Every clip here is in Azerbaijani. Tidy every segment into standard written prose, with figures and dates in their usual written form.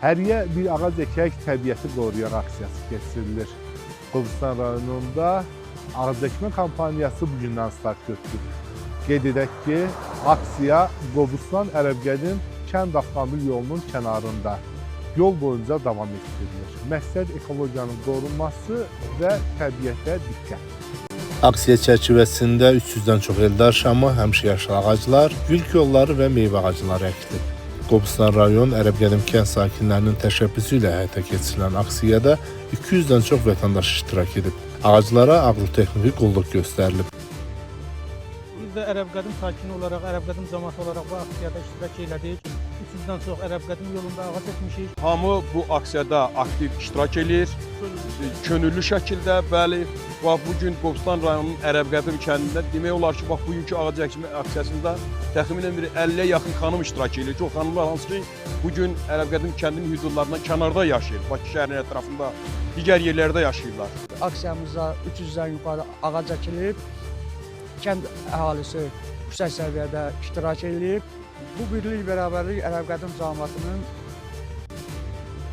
Həriyə bir ağac əkək, təbiəti qoruyaq aksiyası keçirilir. Qobustan rayonunda ağac əkmə kampaniyası bu gündən start götürüb. Qeyd edək ki, aksiya Qobustan Ərəbqədim kənd avtomobil yolunun kənarında yol boyunca davam etdirilir. Məqsəd ekologiyanın qorunması və təbiətə diqqət. Aksiya çərçivəsində 300-dən çox eldar şamı, həmişəyaşıl ağaclar, gül kolları və meyvə ağacları əkilib. Qobustan rayon Ərəbqədim kənd sakinlərinin təşəbbüsü ilə həyata keçirilən aksiyada 200-dən çox vətəndaş iştirak edib. Ağaclara aqrotexniki qulluq göstərilib. Biz də Ərəbqədim sakini olaraq, Ərəbqədim cəmaəti olaraq bu aksiyada iştirak elədik. 300-dən çox Ərəbqədim yolunda ağac əkmişik. Hamı bu aksiyada aktiv iştirak eləyir. Könüllü şəkildə, bəli. Bax bu gün Qobustan rayonunun Ərəbqədim kəndində demək olar ki, bax bugünkü ağac əkmə aksiyasında təxminən bir 50-yə yaxın xanım iştirak eləyir ki, o xanımlar hansı ki, bu gün Ərəbqədim kəndinin hüdudlarından kənarda yaşayır. Bakı şəhərinin ətrafında, digər yerlərdə yaşayırlar. Aksiyamızda 300-dən yuxarı ağac əkilib. Kənd əhalisi yüksək səviyyədə iştirak eləyib. Bu birlik, bərabərlik Ərəbqədim cəmaatının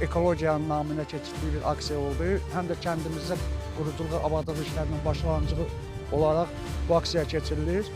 ekologiyanın naminə keçirdiyi bir aksiya oldu. Həm də kəndimizdə quruculuq, abadlıq işlərinin başlanğıcı olaraq bu aksiya keçirilir.